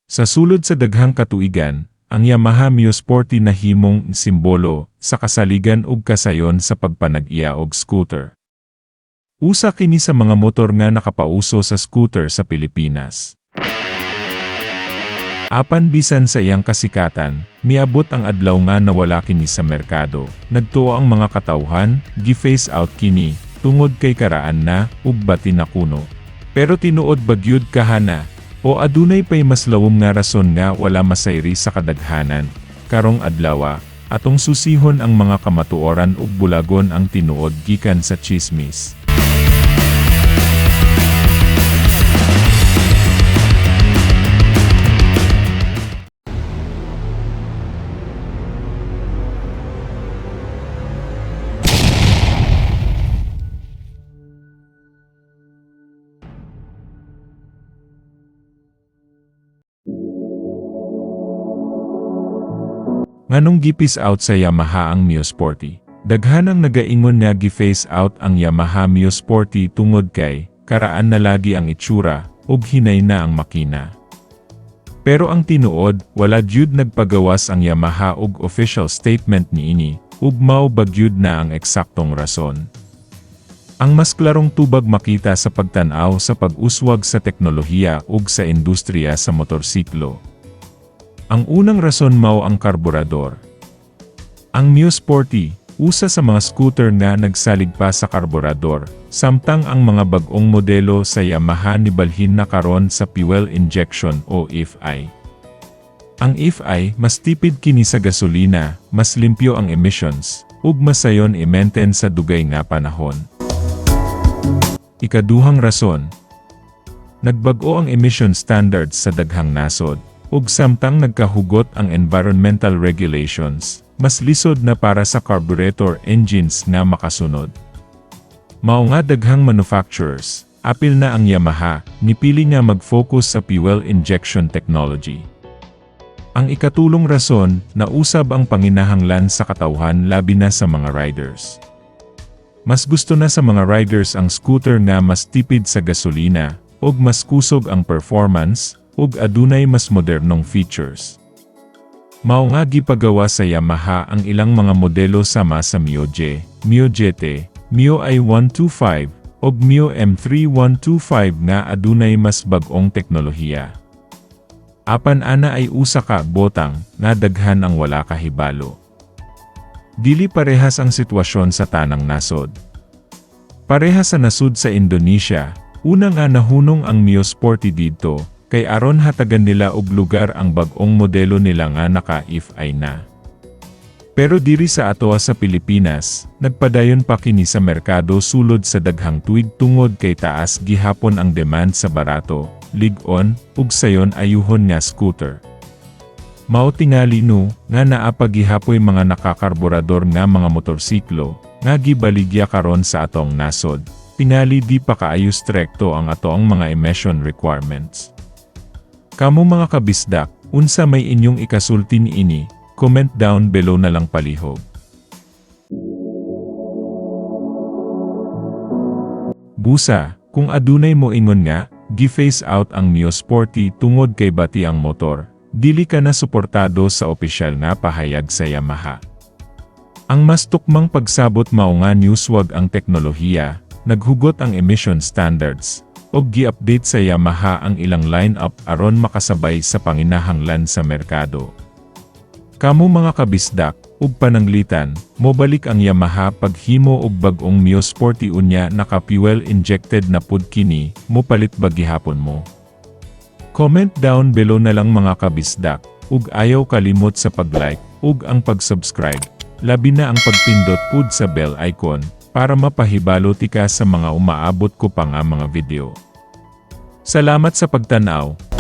Sa sulod sa daghang katuigan, ang Yamaha Mio Sporty nahimong simbolo sa kasaligan ug kasayon sa pagpanag-iya og scooter. Usa kini sa mga motor nga nakapauso sa scooter sa Pilipinas. Apan bisan sa iyang kasikatan, miabot ang adlaw nga nawala kini sa merkado. Nagtuo ang mga katawhan, gi-phase out kini, tungod kay karaan na, ug bati na kuno. Pero tinuod ba gyud kahana, o adunay pay mas lawom nga rason nga wala masayri sa kadaghanan? Karong adlawa, atong susihon ang mga kamatuoran ug bulagon ang tinuod gikan sa chismis. Nganong gi-phase out sa Yamaha ang Mio Sporty? Daghan ang nagaingon nga gi-phase out ang Yamaha Mio Sporty tungod kay karaan na lagi ang itsura ug hinay na ang makina. Pero ang tinuod, wala gyud nagpagawas ang Yamaha og official statement niini, ug mao ba gyud na ang eksaktong rason. Ang mas klarong tubag makita sa pagtan-aw sa pag-uswag sa teknolohiya ug sa industriya sa motorsiklo. Ang unang rason mao ang karburador. Ang Mio Sporty, usa sa mga scooter nga nagsalig pa sa karburador, samtang ang mga bag-ong modelo sa Yamaha nibalhin na karon sa fuel injection o FI. Ang FI, mas tipid kini sa gasolina, mas limpyo ang emissions, ug mas sayon i-maintain sa dugay nga panahon. Ikaduhang rason, nagbag-o ang emission standards sa daghang nasod, ug samtang nagkahugot ang environmental regulations, mas lisod na para sa carburetor engines nga makasunod. Mao nga daghang manufacturers, apil na ang Yamaha, nipili nga mag-focus sa fuel injection technology. Ang ikatulong rason, nausab ang panginahanglan sa katawhan, labi na sa mga riders. Mas gusto na sa mga riders ang scooter nga mas tipid sa gasolina, ug mas kusog ang performance, ug adunay mas modernong features. Mao nga gipagawa sa Yamaha ang ilang mga modelo sama sa Mio J, Mio GT, Mio i125, ug Mio M3125 nga adunay mas bag-ong teknolohiya. Apan ana ay usa ka botang nga daghan ang wala kahibalo. Dili parehas ang sitwasyon sa tanang nasod. Pareha sa nasud sa Indonesia, una nga nahunong ang Mio Sporty didto, kay aron hatagan nila og lugar ang bag-ong modelo nila nga naka-FI na. Pero diri sa atoa sa Pilipinas, nagpadayon pa kini sa merkado sulod sa daghang tuig tungod kay taas gihapon ang demand sa barato, lig-on, ug sayon ayuhon nga scooter. Mao tingali no, nga naa pa gihapoy mga nakakarburador nga mga motorsiklo, nga gibaligya karon sa atong nasod, tingali di pa kaayo strekto ang atoang mga emission requirements. Kamo, mga kabisdak, unsa may inyong ikasulti niini? Comment down below na lang palihog. Busa, kung adunay mo ingon nga gi-phase out ang Mio Sporty tungod kay bati ang motor, dili kana suportado sa opisyal nga pahayag sa Yamaha. Ang mas tukmang pagsabot mao nga niuswag ang teknolohiya, naghugot ang emission standards, ug gi-update sa Yamaha ang ilang line-up aron makasabay sa panginahanglan sa merkado. Kamo, mga kabisdak, ug pananglitan, mobalik ang Yamaha paghimo og bag-ong Mio Sporty unya naka-fuel injected na pud kini, mopalit ba gihapon mo? Comment down below na lang, mga kabisdak, ug ayaw kalimot sa pag-like ug ang pag-subscribe, labi na ang pagpindot pud sa bell icon, para mapahibalo tika sa mga umaabot ko pa nga mga video. Salamat sa pagtanaw.